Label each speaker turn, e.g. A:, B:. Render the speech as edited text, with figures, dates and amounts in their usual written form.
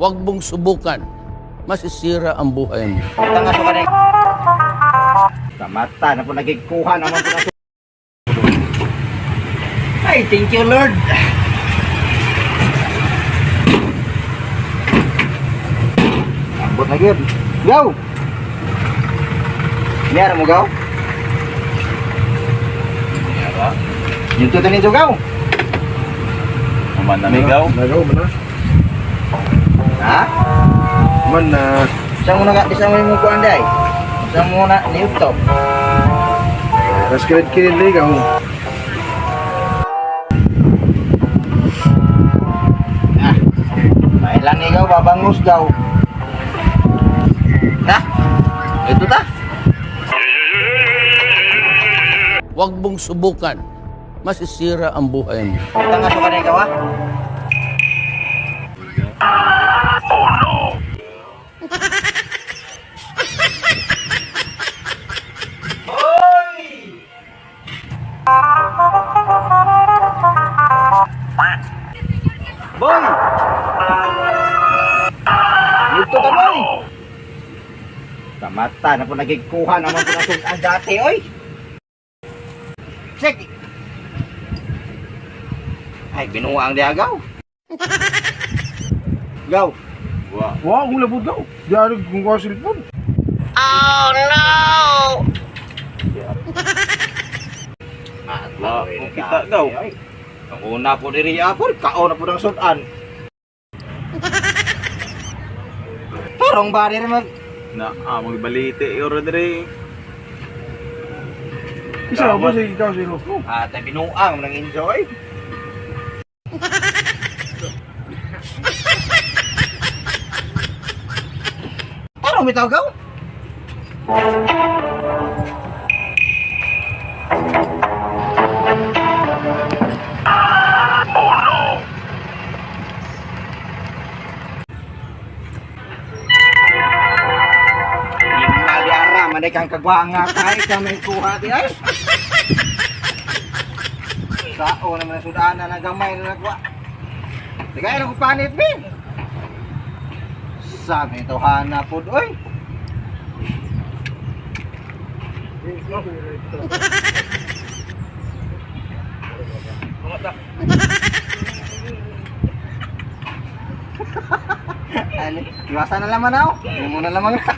A: Huwag mong subukan. Masisira ang buhay mo.
B: Ito nga so kanay. Kamata na po nagigkuha naman po na. Ay, thank you, Lord. Ambot na gyud. Go. Niyara mo gaw?
C: Niyara.
B: Yung tutan nito gaw.
C: Human na migaw.
D: Nagaw man na.
B: Ha?
D: Man na.
B: Isang muna ka, isang muna mo kuan day. Isang muna niuto.
D: Ras kilit-kilit na ikaw.
B: Ah. Mailan ikaw babangus daw. Ha? Ito ta.
A: Huwag mong subukan. Masisira ang buhay mo.
B: Ito nga so kanay gawa. Boy! Dito ka, boy! Kamata na po nagigkuha naman po na sudan dati, oy! Sige! Ay, binuha ang diagaw. Gaw.
C: Wa.
D: Wa akong labod daw. Di ari kung kuha cellphone.
C: Wa. Kung kita gaw.
B: Ang una po diri apor, kaon na po ng sudan. Tarong ba diri mag
C: Na among balite oro diri.
D: Isa ba sa ikaw sa ilo?
B: At ay binuang nang enjoy. Tarong bitaw gaw. Maliara, manay kang kagwanga kay kami kuha di ay. Sao naman ang sudana na gamay na nagwa. Tagay na ko panit bin. Sabi ito hana pod oy. Ano, iwasan na laman ako. Muna lamang na.